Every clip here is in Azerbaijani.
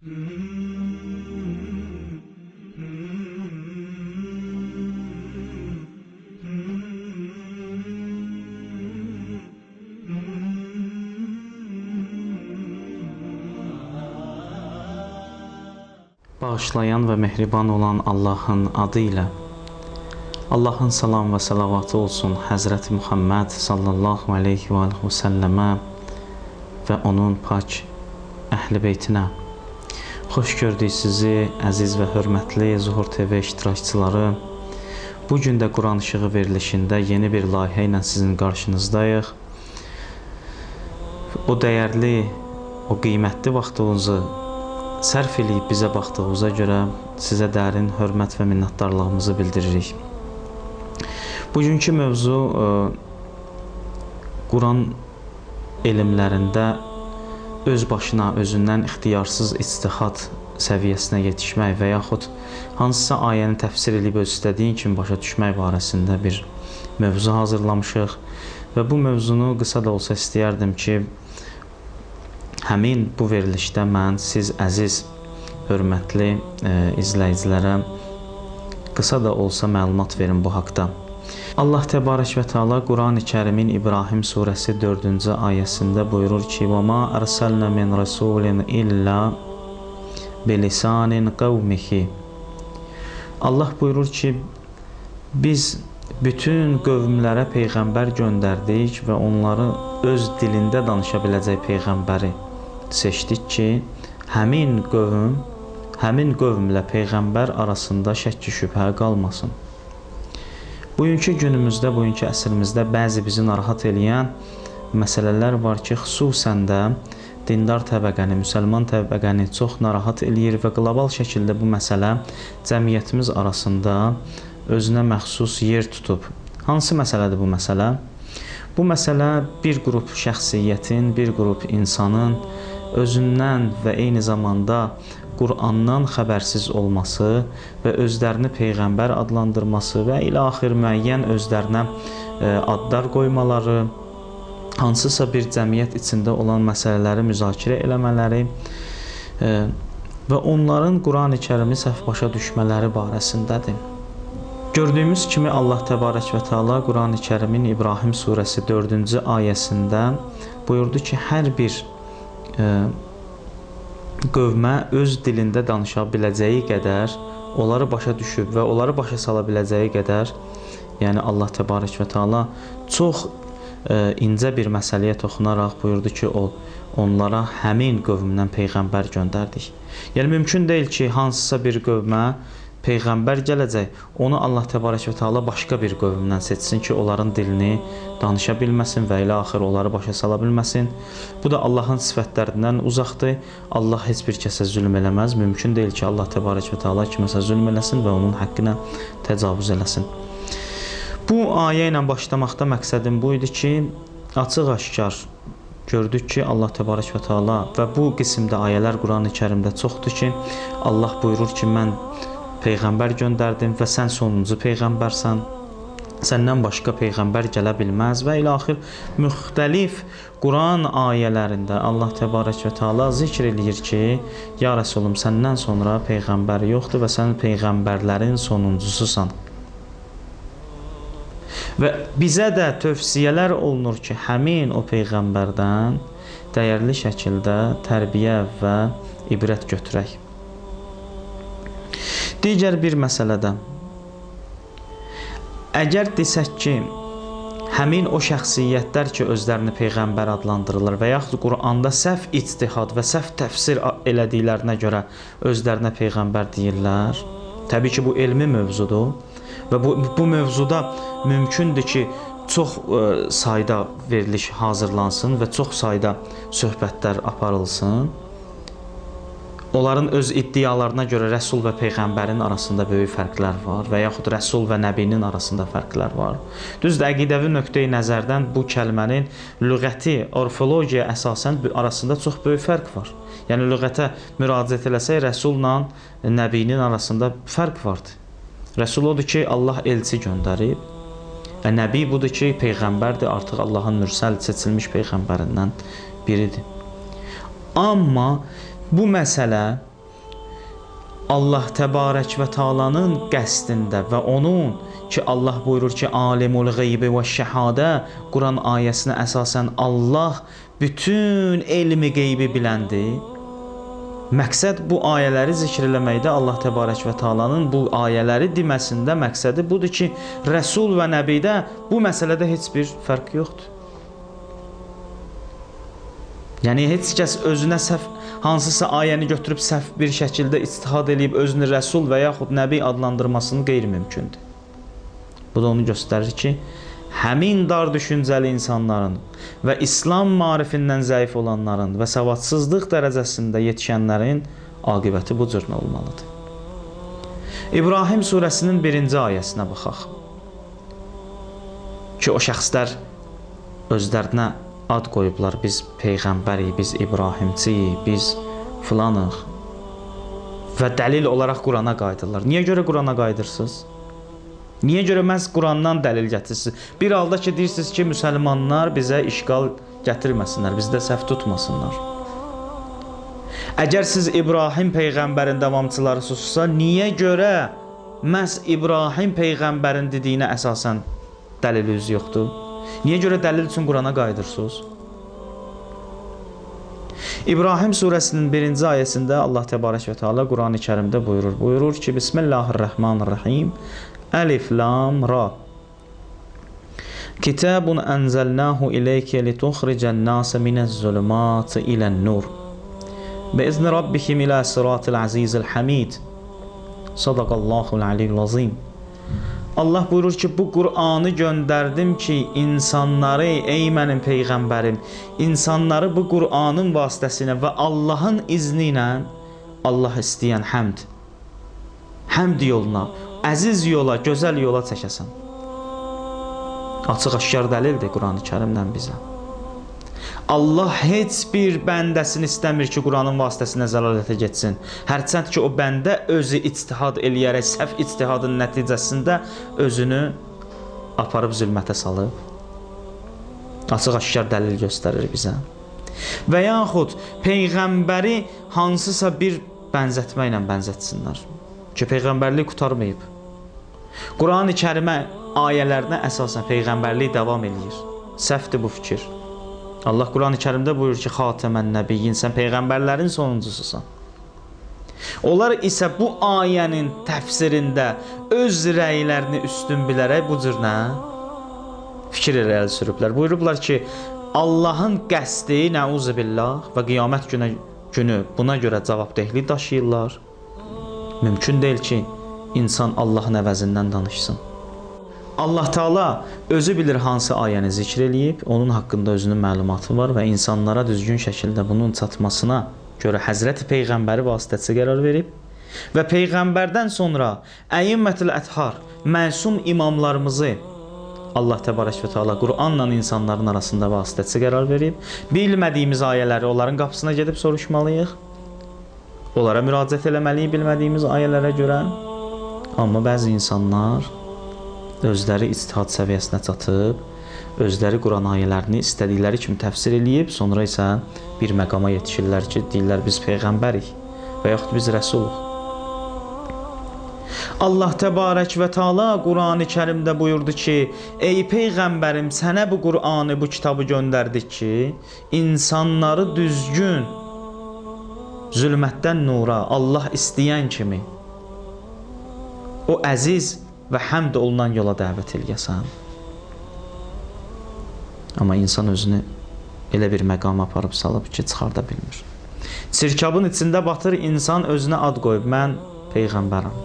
Bağışlayan və mehriban olan Allahın adı ilə. Allahın salam və salavatı olsun Həzrəti Muhammed sallallahu aleyhi və alihi və səlləmə və onun pak əhl-i beytinə. Xoş gördük sizi, əziz və hörmətli Zuhur TV iştirakçıları. Bu gün də Quran İşığı verilişində yeni bir layihə ilə sizin qarşınızdayıq. O dəyərli, o qiymətli vaxtınızı sərf eləyib bizə baxdığınıza görə sizə dərin hörmət və minnətdarlığımızı bildiririk. Bugünkü mövzu Quran elmlərində öz başına, özündən ixtiyarsız ictihad səviyyəsinə yetişmək və yaxud hansısa ayəni təfsir eləyib öz istədiyin kimi başa düşmək barəsində bir mövzu hazırlamışıq və bu mövzunu qısa da olsa istəyərdim ki, həmin bu verilişdə mən siz əziz, hörmətli izləyicilərə qısa da olsa məlumat verim bu haqda. Allah Təbarək və Teala Qurani Kərimin İbrahim surəsi 4-cü ayəsində buyurur ki: "Və ma ərsəlnə min rəsulin illə bilisanin qavmihi." Allah buyurur ki, biz bütün qövmlərə peyğəmbər göndərdik və onları öz dilində danışa biləcək peyğəmbəri seçdik ki, həmin qövm, həmin qövmlə peyğəmbər arasında şəkki şübhə qalmasın. Bugünkü günümüzdə, bugünkü əsrimizdə bəzi bizi narahat eləyən məsələlər var ki, xüsusən də dindar təbəqəni, müsəlman təbəqəni çox narahat eləyir və qlobal şəkildə bu məsələ cəmiyyətimiz arasında özünə məxsus yer tutub. Hansı məsələdir bu məsələ? Bu məsələ bir qrup şəxsiyyətin, bir qrup insanın özündən və eyni zamanda Qur'andan xəbərsiz olması və özlərini peyğəmbər adlandırması və ilaxır müəyyən özlərinə adlar qoymaları, hansısa bir cəmiyyət içində olan məsələləri müzakirə eləmələri və onların Qur'an-ı Kərimi səhv başa düşmələri barəsindədir. Gördüyümüz kimi Allah Təbarək və Teala Qur'an-ı Kərimin İbrahim surəsi 4-cü ayəsində buyurdu ki, hər bir qövmə öz dilində danışa biləcəyi qədər, onları başa düşüb və onları başa sala biləcəyi qədər, yəni Allah Təbarək və Teala çox incə bir məsələyə toxunaraq buyurdu ki, onlara həmin qövmdən peyğəmbər göndərdik. Yəni mümkün deyil ki, hansısa bir qövmə peyğəmbər gələcək, onu Allah Təbarək və Teala başqa bir qövmdən seçsin ki, onların dilini danışa bilməsin və ilə axır onları başa sala bilməsin. Bu da Allahın sifətlərindən uzaqdır. Allah heç bir kəsə zülm eləməz. Mümkün deyil ki, Allah Təbarək və Teala kiməsə zülm eləsin və onun haqqına təcavüz eləsin. Bu ayə ilə başlamaqda məqsədim bu idi ki, açıq-aşkar gördük ki, Allah Təbarək və Teala və bu qismdə ayələr Qur'an-ı Kərimdə çoxdur ki, Allah buyurur ki, mən peyğəmbər göndərdim və sən sonuncu peyğəmbərsən, səndən başqa peyğəmbər gələ bilməz və ilaxır müxtəlif Quran ayələrində Allah Təbarək və Teala zikr eləyir ki, ya Rəsulum, səndən sonra peyğəmbər yoxdur və sən peyğəmbərlərin sonuncususan. Və bizə də tövsiyələr olunur ki, həmin o peyğəmbərdən dəyərli şəkildə tərbiyə və ibrət götürək. Digər bir məsələdə, əgər desək ki, həmin o şəxsiyyətlər ki, özlərini peyğəmbər adlandırırlar və yaxud Quranda səhv ictihad və səhv təfsir elədiklərinə görə özlərinə peyğəmbər deyirlər, təbii ki, bu elmi mövzudur və bu mövzuda mümkündür ki, çox sayda veriliş hazırlansın və çox sayda söhbətlər aparılsın. Onların öz iddialarına görə Rəsul və Peyğəmbərin arasında böyük fərqlər var və yaxud Rəsul və Nəbinin arasında fərqlər var. Düzdür, əqidəvi nöqteyi nəzərdən bu kəlmənin lüğəti, orfologiya əsasən arasında çox böyük fərq var. Yəni, lüğətə müraciət eləsək, Rəsulla Nəbinin arasında fərq vardır. Rəsul odur ki, Allah elçi göndərib və Nəbi budur ki, Peyğəmbərdir, artıq Allahın mürsəl seçilmiş Peyğəmbərindən biridir. Amma bu məsələ Allah Təbarək və Taalanın qəsdində və onun ki, Allah buyurur ki, alimul qeybi və şəhadə, Quran ayəsinə əsasən Allah bütün elmi qeybi biləndir. Məqsəd bu ayələri zikr eləməkdə Allah Təbarək və Taalanın bu ayələri deməsində məqsədi budur ki, Rəsul və Nəbidə bu məsələdə heç bir fərq yoxdur. Yəni, heç kəs özünə səhv, hansısa ayəni götürüb səhv bir şəkildə ictihad eləyib özünü Rəsul və yaxud Nəbi adlandırmasının qeyri-mümkündür. Bu da onu göstərir ki, həmin dar düşüncəli insanların və İslam maarifindən zəif olanların və savadsızlıq dərəcəsində yetişənlərin aqibəti bu cür olmalıdır. İbrahim surəsinin 1-ci ayəsinə baxaq ki, o şəxslər özlərinə ad qoyublar, biz peyğəmbərik, biz İbrahimçiyik, biz filanıq və dəlil olaraq Qurana qayıdırlar. Niyə görə Qurana qayıdırsınız? Niyə görə məhz Qurandan dəlil gətirirsiniz? Bir halda ki, deyirsiniz ki, müsəlmanlar bizə işğal gətirməsinlər, bizdə səhv tutmasınlar. Əgər siz İbrahim peyğəmbərin davamçılarısınızsa, niyə görə məhz İbrahim peyğəmbərin dediyinə əsasən dəliliniz yoxdur? Niyə görə dəlil üçün Qurana qayıdırsınız? İbrahim surəsinin 1-ci ayəsində Allah Təbarək və Teala Qurani Kərimdə buyurur. Buyurur ki, Bismillahirrahmanirrahim. Əlif, Lam, Ra. Kitabun ənzəlnahu ileykə lituxricən nasə minəz-zulümatı ilən-nur. Biizni rabbihim ilə sıratil əzizil hamid. Sadaqallahul aliyyul azim. Allah buyurur ki, bu Qur'anı göndərdim ki, insanları, ey mənim peyğəmbərim, insanları bu Qur'anın vasitəsilə və Allahın izni ilə Allah istəyən həmd, həmd yoluna, əziz yola, gözəl yola çəkəsən. Açıq-aşkar dəlildir Qur'an-ı Kərimdən bizə. Allah heç bir bəndəsini istəmir ki, Quranın vasitəsilə zəlalətə getsin. Hərçənd ki, o bəndə özü ictihad eləyərək, səhv ictihadın nəticəsində özünü aparıb zülmətə salıb. Açıq-aşkar dəlil göstərir bizə. Və yaxud peyğəmbəri hansısa bir bənzətmə ilə bənzətsinlər ki, peyğəmbərlik qurtarmayıb. Qur'an-ı Kərimə ayələrinə əsasən peyğəmbərlik davam eləyir. Səhvdir bu fikir. Allah Qur'an-ı Kərimdə buyurur ki, Xatəmən nəbiyyin, sən peyğəmbərlərin sonuncususan. Onlar isə bu ayənin təfsirində öz rəylərini üstün bilərək bu cür nə? Fikir irəli sürüblər. Buyurublar ki, Allahın qəsdi, nəuzubillah, və qiyamət günü buna görə cavabdehlik daşıyırlar. Mümkün deyil ki, insan Allahın əvəzindən danışsın. Allah Teala özü bilir hansı ayəni zikr eləyib, onun haqqında özünün məlumatı var və insanlara düzgün şəkildə bunun çatmasına görə Həzrəti Peyğəmbəri vasitəçi qərar verib və Peyğəmbərdən sonra Əimmətül Əthar, məsum imamlarımızı Allah Təbarək və Teala Qur'anla insanların arasında vasitəçi qərar verib. Bilmədiyimiz ayələri onların qapısına gedib soruşmalıyıq. Onlara müraciət eləməliyik bilmədiyimiz ayələrə görə. Amma bəzi insanlar özləri ictihad səviyyəsinə çatıb, özləri Quran ayələrini istədikləri kimi təfsir eləyib, sonra isə bir məqama yetişirlər ki, deyirlər biz peyğəmbərik və yaxud biz rəsuluq. Allah Təbarək və Teala Qurani Kərimdə buyurdu ki, ey peyğəmbərim, sənə bu Qur'anı, bu kitabı göndərdik ki, insanları düzgün, zülmətdən nura, Allah istəyən kimi, o əziz və həmd olunan yola dəvət eləyəsən. Amma insan özünü elə bir məqama aparıb salıb ki, çıxarda bilmir. Çirkabın içində batır, insan özünə ad qoyub. Mən peyğəmbərəm,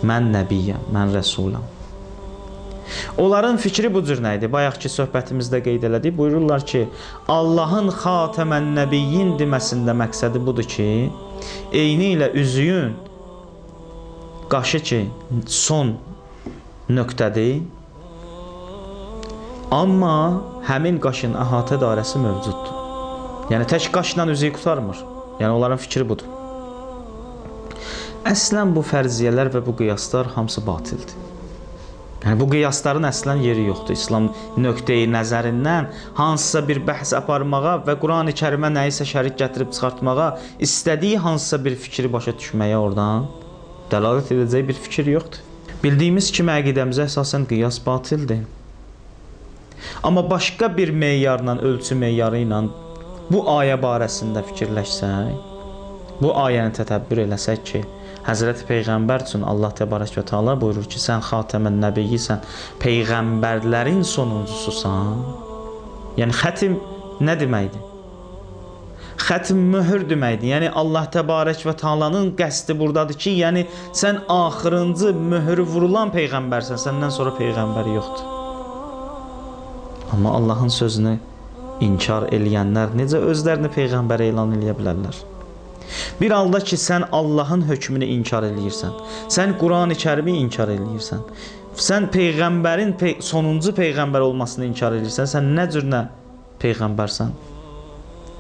mən nəbiyyəm, mən rəsuləm. Onların fikri bu cür nə idi? Bayaq ki, söhbətimizdə qeyd elədik. Buyururlar ki, Allahın xatəmən nəbiyyin deməsində məqsədi budur ki, eyni ilə üzüyün qaşı ki, son nöqtədir, amma həmin qaşın əhatə dairəsi mövcuddur. Yəni, tək qaşla üzüyü qurtarmır. Yəni, onların fikri budur. Əslən, bu fərziyyələr və bu qiyaslar hamısı batildir. Yəni, bu qiyasların əslən yeri yoxdur. İslam nöqteyi nəzərindən hansısa bir bəhs aparmağa və Qurani Kərimə nəyisə şərik gətirib çıxartmağa, istədiyi hansısa bir fikri başa düşməyə oradan dəlalət edəcək bir fikir yoxdur. Bildiyimiz kimi əqidəmizə əsasən qiyas batildir. Amma başqa bir meyarla, ölçü meyarı ilə bu ayə barəsində fikirləşsək, bu ayəni tətəbbür eləsək ki, Həzrəti Peyğəmbər üçün Allah Təbarək və Teala buyurur ki, sən xatəmən nəbiyyisən, peyğəmbərlərin sonuncususan. Yəni, xətim nə deməkdir? Xətim möhür deməkdir. Yəni, Allah Təbarək və Teala'nın qəsdi buradadır ki, yəni, sən axırıncı möhürü vurulan peyğəmbərsən, səndən sonra peyğəmbər yoxdur. Amma Allahın sözünü inkar eləyənlər necə özlərini peyğəmbər elan eləyə bilərlər? Bir halda ki, sən Allahın hökmünü inkar eləyirsən, sən Qurani Kərimi inkar eləyirsən, sən peyğəmbərin sonuncu peyğəmbər olmasını inkar eləyirsən, sən nə cür nə peyğəmbərsən?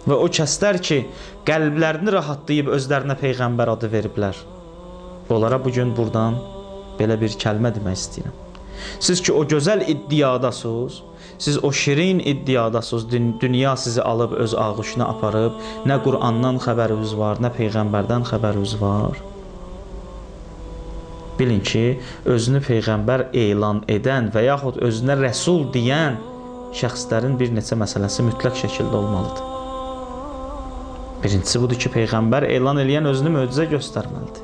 Və o kəslər ki, qəlblərini rahatlayıb özlərinə peyğəmbər adı veriblər, onlara bugün buradan belə bir kəlmə demək istəyirəm. Siz ki, o gözəl iddiadasınız, siz o şirin iddiadasınız, dünya sizi alıb öz ağuşuna aparıb, nə Qur'andan xəbəriniz var, nə Peyğəmbərdən xəbəriniz var. Bilin ki, özünü Peyğəmbər elan edən və yaxud özünə Rəsul deyən şəxslərin bir neçə məsələsi mütləq şəkildə olmalıdır. Birincisi budur ki, Peyğəmbər elan eləyən özünü möcüzə göstərməlidir.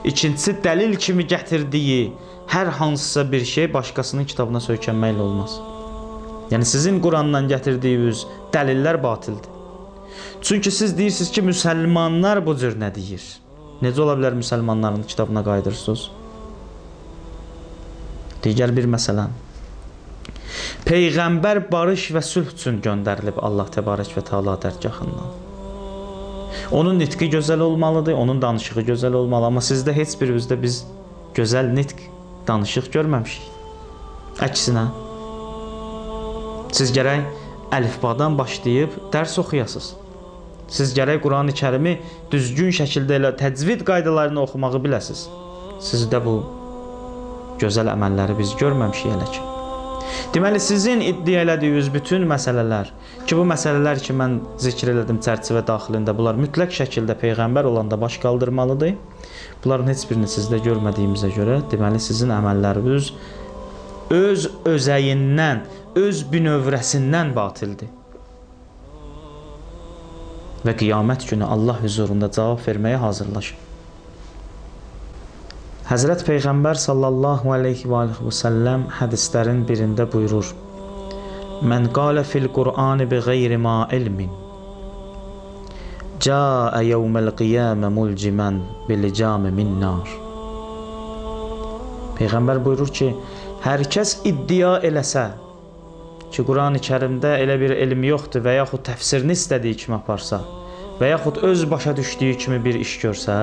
İkincisi, dəlil kimi gətirdiyi hər hansısa bir şey başqasının kitabına söykənməklə olmaz. Yəni, sizin Qurandan gətirdiyiniz dəlillər batildir. Çünki siz deyirsiniz ki, müsəlmanlar bu cür nə deyir? Necə ola bilər müsəlmanların kitabına qayıdırsınız? Digər bir məsələ. Peyğəmbər barış və sülh üçün göndərilib Allah Təbarək və Teala dərgahından. Onun nitqi gözəl olmalıdır, onun danışığı gözəl olmalı. Amma sizdə heç birimizdə biz gözəl nitq, danışıq görməmişik. Əksinə, siz gərək əlifbadan başlayıb dərs oxuyasınız. Siz gərək Qurani Kərimi düzgün şəkildə elə təcvid qaydalarını oxumağı biləsiniz. Sizdə bu gözəl əməlləri biz görməmişik hələ ki. Deməli, sizin iddia elədiyiniz bütün məsələlər, ki bu məsələlər ki, mən zikr elədim çərçivə daxilində, bunlar mütləq şəkildə Peyğəmbər olanda baş qaldırmalıdır. Bunların heç birini sizdə görmədiyimizə görə, deməli, sizin əməlləriniz öz özəyindən, öz bünövrəsindən batildir. Və qiyamət günü Allah hüzurunda cavab verməyə hazırlaşın. Həzrət Peyğəmbər sallallahu aleyhi və alihi və səlləm hədislərin birində buyurur: Mən qalə fil Qur'ani bi qeyri ma ilmin cəə yevməl qiyamə mulcimən bilicami min nar. Peyğəmbər buyurur ki, hər kəs iddia eləsə ki, Qurani Kərimdə elə bir elm yoxdur və yaxud təfsirini istədiyi kimi aparsa və yaxud öz başa düşdüyü kimi bir iş görsə,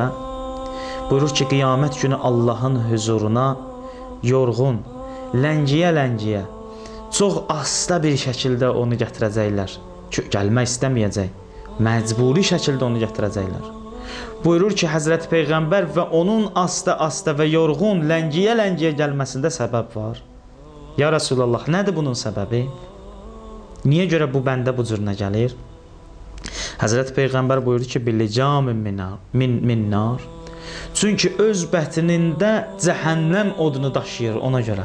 buyurur ki, qiyamət günü Allahın hüzuruna yorğun, ləngiyə-ləngiyə, çox asta bir şəkildə onu gətirəcəklər. Ki, gəlmək istəməyəcək, məcburi şəkildə onu gətirəcəklər. Buyurur ki, Həzrəti Peyğəmbər və onun asta-asta və yorğun, ləngiyə-ləngiyə gəlməsində səbəb var. Ya Rəsulallah, nədir bunun səbəbi? Niyə görə bu bəndə bu cürünə gəlir? Həzrəti Peyğəmbər buyurur ki, bilicam min nar. Çünki öz bətnində cəhənnəm odunu daşıyır ona görə.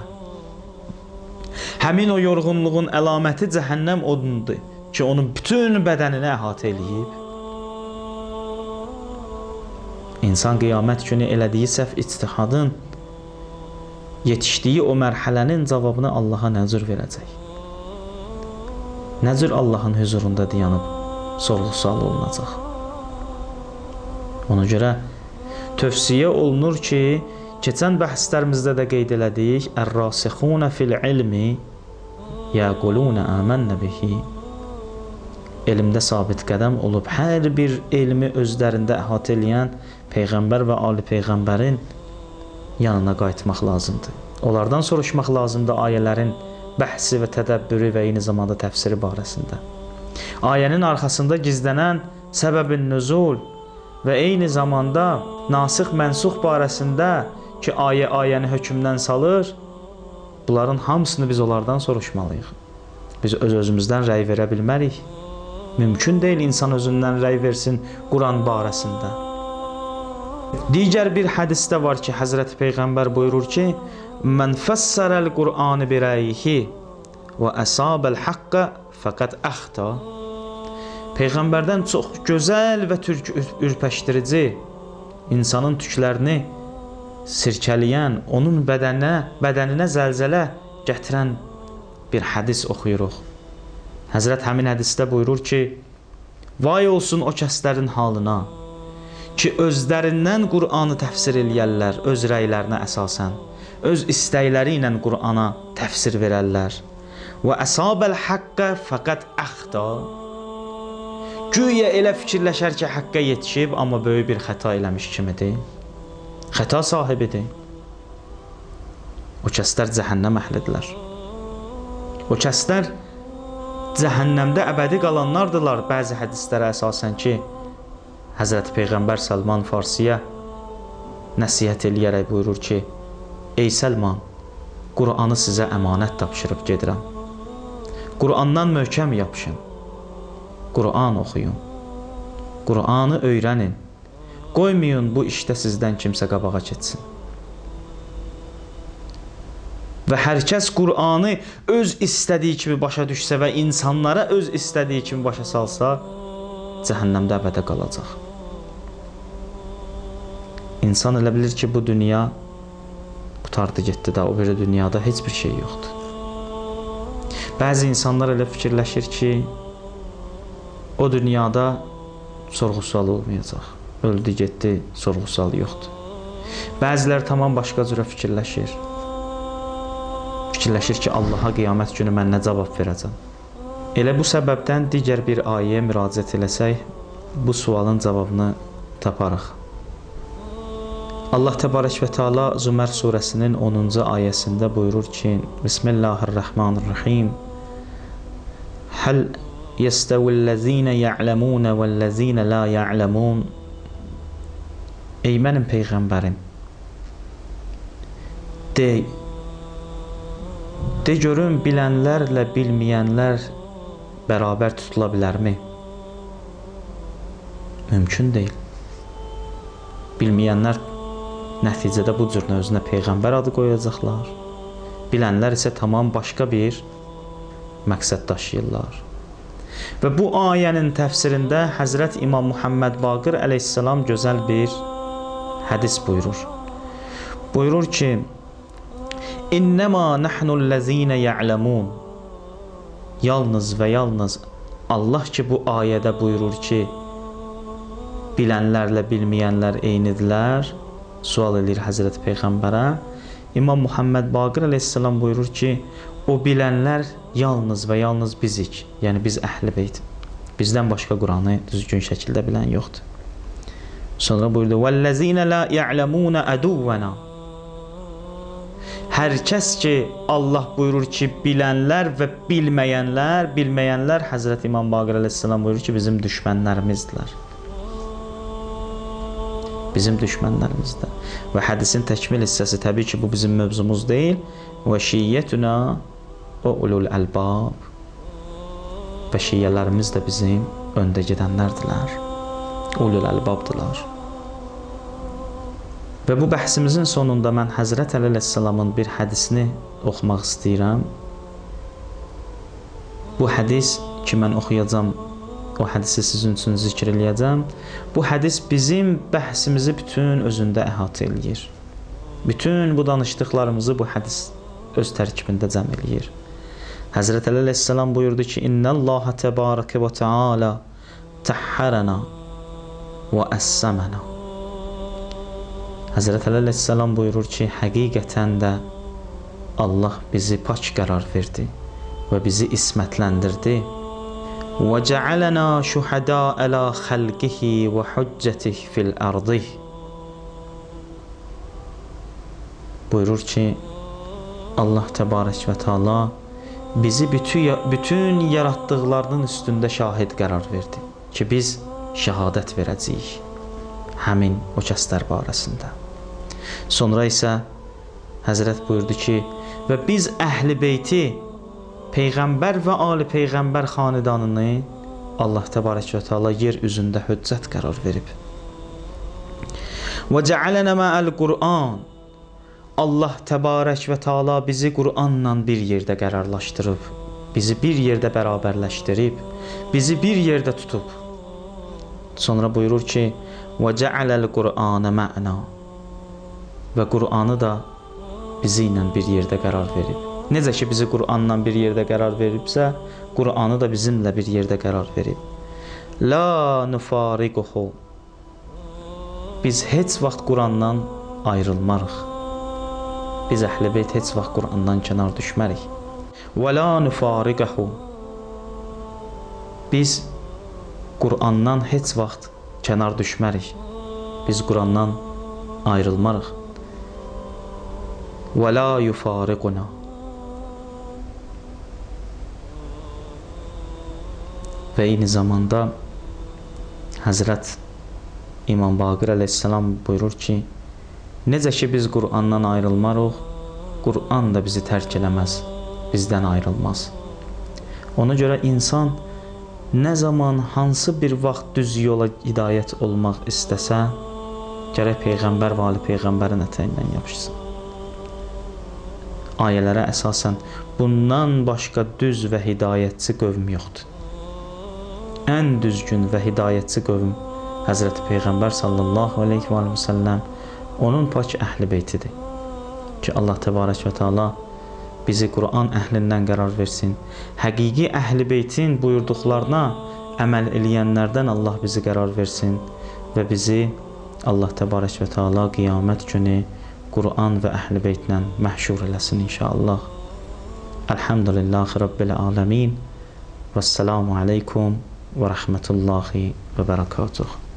Həmin o yorğunluğun əlaməti cəhənnəm odunudur ki, onun bütün bədənini əhatə eləyib. İnsan qiyamət günü elədiyi səhv ictihadın, yetişdiyi o mərhələnin cavabını Allaha nə cür verəcək? Nə cür Allahın hüzurunda dayanıb sorğu-sual olunacaq? Ona görə tövsiyə olunur ki, keçən bəhslərimizdə də qeyd elədik, Ər-rasixunə fil ilmi yəqulunə əmənnə bihi. Elmdə sabit qədəm olub, hər bir elmi özlərində əhatə eləyən Peyğəmbər və ali Peyğəmbərin yanına qayıtmaq lazımdır. Onlardan soruşmaq lazımdır ayələrin bəhsi və tədəbbürü və eyni zamanda təfsiri barəsində. Ayənin arxasında gizlənən səbəbin nüzul və eyni zamanda nasix mənsux barəsində ki, ayə ayəni hökmdən salır, Bunların hamısını biz onlardan soruşmalıyıq. Biz öz-özümüzdən rəy verə bilmərik. Mümkün deyil insan özündən rəy versin Quran barəsində. Digər bir hədisdə var ki, Həzrəti Peyğəmbər buyurur ki, "Mən fəssərəl Qur'anı bi rəyihi və əsabəl haqqə fəqət əxta." Peyğəmbərdən çox gözəl və tük ürpəşdirici, insanın tüklərini sirkələyən, onun bədəninə zəlzələ gətirən bir hədis oxuyuruq. Həzrət həmin hədisdə buyurur ki, vay olsun o kəslərin halına ki, özlərindən Qur'anı təfsir eləyərlər, öz rəylərinə əsasən, öz istəkləri ilə Qur'ana təfsir verərlər. Və əsabəl haqqə fəqət əxta. Güya elə fikirləşər ki, həqqə yetişib, amma böyük bir xəta eləmiş kimidir. Xəta sahibidir. O kəslər cəhənnəm əhlidirlər. O kəslər cəhənnəmdə əbədi qalanlardılar bəzi hədislərə əsasən ki, Həzrəti Peyğəmbər Səlman Farsiyə nəsihət eləyərək buyurur ki, ey Səlman, Qur'anı sizə əmanət tapşırıb gedirəm. Qur'andan möhkəm yapışın. Qur'an oxuyun. Qur'anı öyrənin. Qoymayın bu işdə sizdən kimsə qabağa keçsin. Və hər kəs Qur'anı öz istədiyi kimi başa düşsə və insanlara öz istədiyi kimi başa salsa, cəhənnəmdə əbədə qalacaq. İnsan elə bilir ki, bu dünya qurtardı getdi də, o biri dünyada heç bir şey yoxdur. Bəzi insanlar elə fikirləşir ki, o dünyada sorğu-sual olmayacaq. Öldü, getdi, sorğu-sual yoxdur. Bəzilər tamam başqa cürə fikirləşir. Fikirləşir ki, Allaha qiyamət günü mən nə cavab verəcəm? Elə bu səbəbdən digər bir ayəyə müraciət eləsək, bu sualın cavabını taparıq. Allah Təbarək və Teala Zümər surəsinin 10-cu ayəsində buyurur ki, Bismillahirrahmanirrahim. Həl yestəvillezine ya'lemun vellezine la ya'lemun. Ey mənim peyğəmbərim, de görüm bilənlərlə bilməyənlər bərabər tutula bilərmi? Mümkün deyil. Bilməyənlər nəticədə bu cür özünə peyğəmbər adı qoyacaqlar. Bilənlər isə tamam başqa bir məqsəd daşıyırlar. Və bu ayənin təfsirində Həzrət İmam Muhammed Baqir əleyhissalam gözəl bir hədis buyurur. Buyurur ki, İnnemâ nahnu'l-lezîne ya'lemûn. Yalnız və yalnız Allah ki bu ayədə buyurur ki, bilənlərlə bilməyənlər eynidirlər. Sual eləyir Həzrət Peyğəmbərə. İmam Muhammed Baqir əleyhissalam buyurur ki, o bilənlər yalnız və yalnız bizik. Yəni biz əhl-i beyt. Bizdən başqa Quranı düzgün şəkildə bilən yoxdur. Sonra buyurdu: "Vellezîne lâ ya'lemûne aduvvena." Hər kəs ki Allah buyurur ki, bilənlər və bilməyənlər, bilməyənlər Həzrət İmam Baqir əleyhissalam buyurur ki, bizim düşmənlərimizdirlər. Bizim düşmənlərimizdir. Və hədisin təkmil hissəsi təbii ki, bu bizim mövzumuz deyil. Və şiyyətuna o ulul əlbab. Və şiyyələrimiz də bizim öndə gedənlərdirlər. Ulul əlbabdırlar. Və bu bəhsimizin sonunda mən Həzrət Əli əleyhissalamın bir hədisini oxumaq istəyirəm. Bu hədis ki, mən oxuyacam, o hədisi sizin üçün zikr eləyəcəm. Bu hədis bizim bəhsimizi bütün özündə əhatə eləyir. Bütün bu danışdıqlarımızı bu hədis öz tərkibində cəm eləyir. Həzrət Əli əleyhissalam buyurdu ki, İnnəllaha təbarəkə və təalə təhhərənə və əssəmənə. Həzrət Əli əleyhissalam buyurur ki, həqiqətən də Allah bizi pak qərar verdi və bizi ismətləndirdi. Və cəalənə şuhəda əla xəlqihi və hüccətih fil ərdih. Buyurur ki, Allah Təbarək və Teala bizi bütün yaratdıqlarının üstündə şahid qərar verdi ki, biz şəhadət verəcəyik həmin o kəslər barəsində. Sonra isə Həzrət buyurdu ki, Və biz Əhl-i Beyti, Peyğəmbər və Ali Peyğəmbər xanidanını Allah Təbarək və Teala yer üzündə hüccət qərar verib. Və cəalənə məəl Qur'an. Allah Təbarək və Teala bizi Qur'anla bir yerdə qərarlaşdırıb, bizi bir yerdə bərabərləşdirib, bizi bir yerdə tutub. Sonra buyurur ki: "Və cəaləl Qur'anə mə'na." Və Qur'anı da bizi ilə bir yerdə qərar verib. Necə ki bizi Qur'anla bir yerdə qərar veribsə, Qur'anı da bizimlə bir yerdə qərar verib. La nufariquhu. Biz heç vaxt Qur'andan ayrılmarıq. Biz Əhl-i Beyt heç vaxt Qur'andan kənar düşmərik. Və la nufariquhu. Biz Qur'andan heç vaxt kənar düşmərik. Biz Qur'andan ayrılmarıq. Və la yufariquna. Və eyni zamanda Həzrət İmam Baqir əleyhissalam buyurur ki, necə ki biz Qur'andan ayrılmarıq, Qur'an da bizi tərk eləməz, bizdən ayrılmaz. Ona görə insan nə zaman, hansı bir vaxt düz yola hidayət olmaq istəsə, gərək Peyğəmbər və Ali Peyğəmbərin ətəyindən yapışsın. Ayələrə əsasən bundan başqa düz və hidayətçi qövm yoxdur. Ən düzgün və hidayətçi qövm Həzrəti Peyğəmbər sallallahu aleyhi və səlləm, onun pak əhl-i beytidir. Ki Allah Təbarək və Teala bizi Qur'an əhlindən qərar versin. Həqiqi əhl-i beytin buyurduqlarına əməl eləyənlərdən Allah bizi qərar versin və bizi Allah Təbarək və Teala qiyamət günü Qur'an və əhl-i beytlə məhşur eləsin inşallah. Elhamdülillahi Rabbil aləmin. Vəssalamu aleykum və rəhmətullahi və bərəkatuhu.